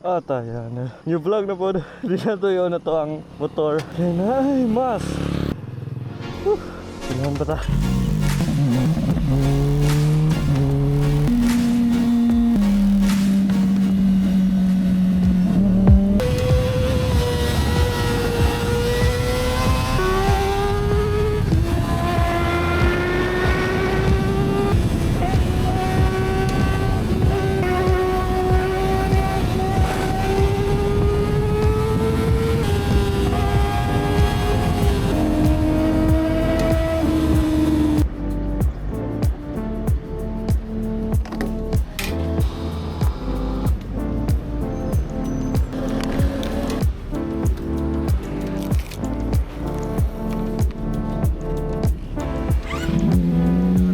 Ata yan. New vlog na po. Di na to yun na to ang motor. Kaya na, ay, mas. Whew. Kailangan ba ta?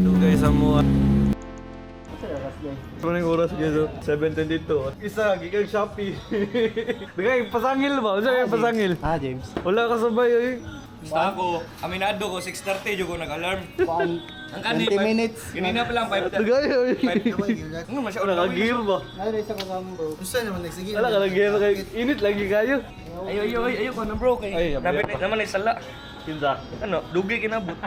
Dugay sa mga. Ano yung oras guys? Oh? 7:22. Isa, gikan Shopee. Dugay, pasangil ba? Unsa kay pasangil? Ah, James. Wala ka sabay oy. Basta ako, aminado ko, 6:30 jud ko nag-alarm. Kuan, Ang kani, 20 minutes. Ganina pa lang, 5:30. Dugay oy. Ano man siya, Naka-gear ba? Nare sa kasama, bro. Gusto naman nagsige. Wala ka nag-gear kay init lagi kayo. Ayo, ayo, ayo, ayo ko na bro kay. Ay, Nabi abi. naman ay sala. Kinsa? Ano, dugi kinabot.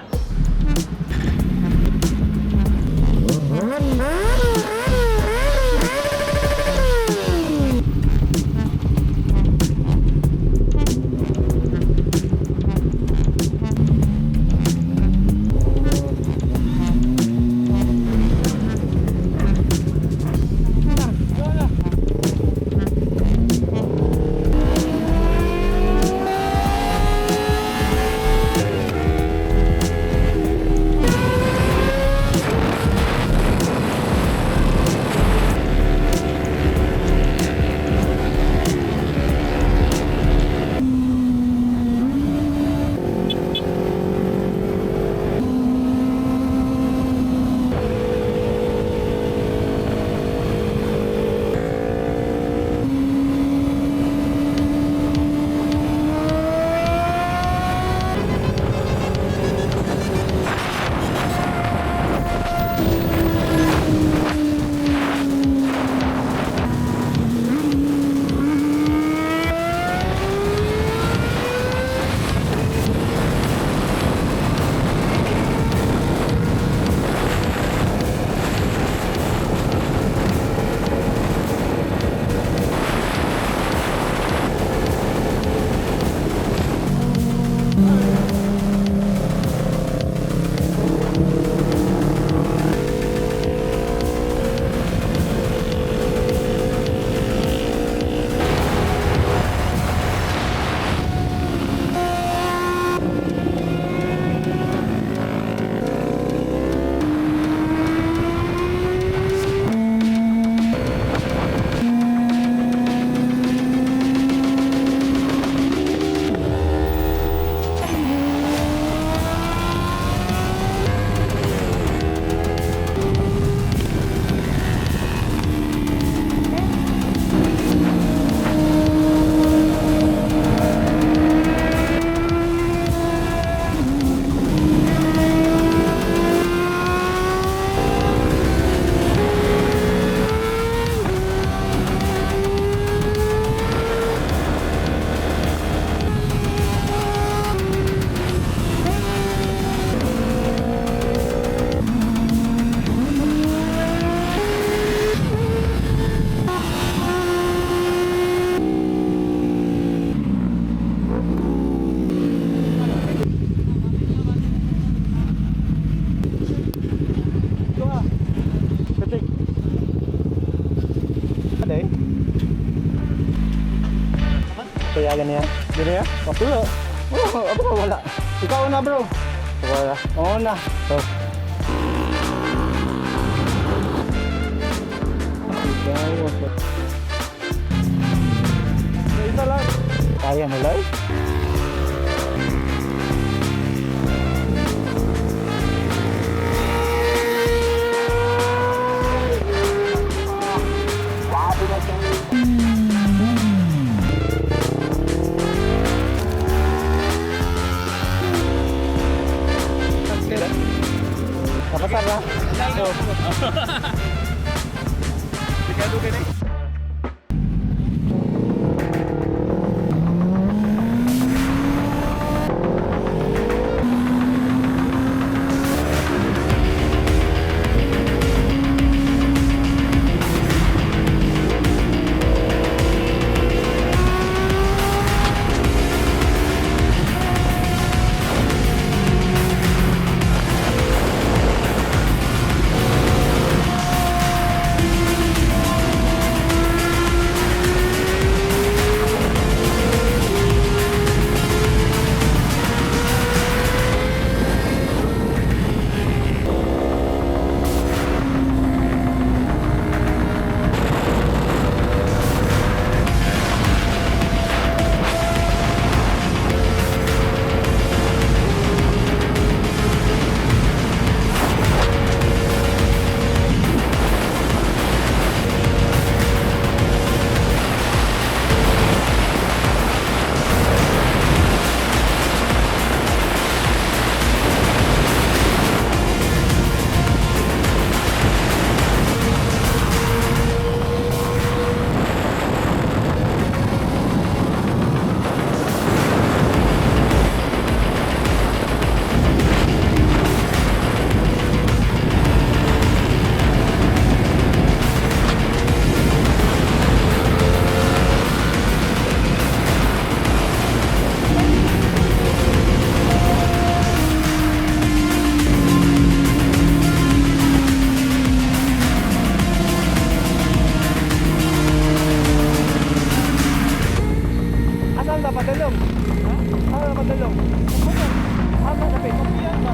Katik. Aday. Kaya ganyan. Dili ya? Wala. Oh, ako pa wala. Ikaw na, bro. Wala. Oo na. Oh. Isa lang. Kaya na, Loy? Napasar na. Padalong? Ha? Ah, padalong. Ah, malapit. Ba?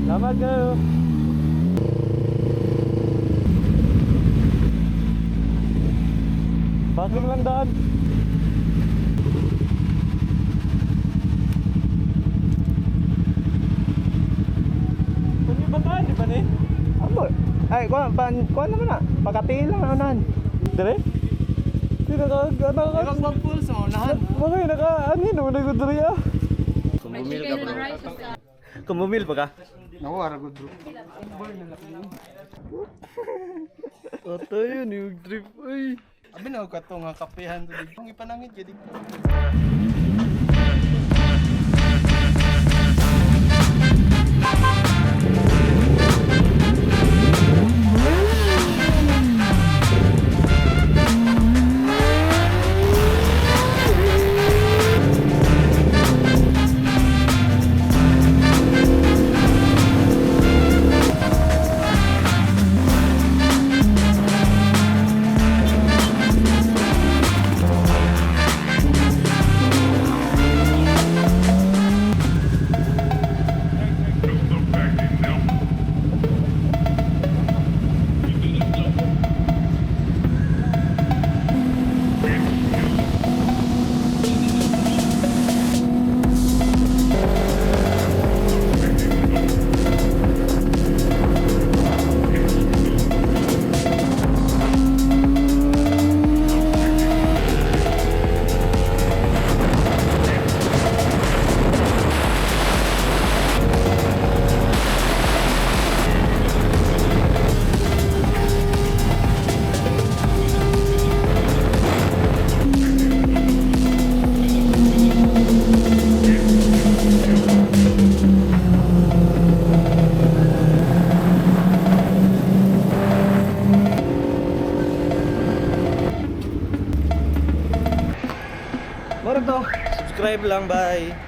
Salamat kayo. Bakit lang daan? Kung ba daan, di ba ni? Amo. Ay, kuan pan kuan naman na. Pagkapil lang unahan. Dire? Di naka, naka, magpool sa unahan. mga naka, ano yun, wala ko dire ah. Kumumil pa ka? Nawa ra good bro. Ato yun, yung trip, ay. Abi na ka to nga kapehan to dito. Ang ipanangit gyud dito. Moro to. Subscribe lang, bye.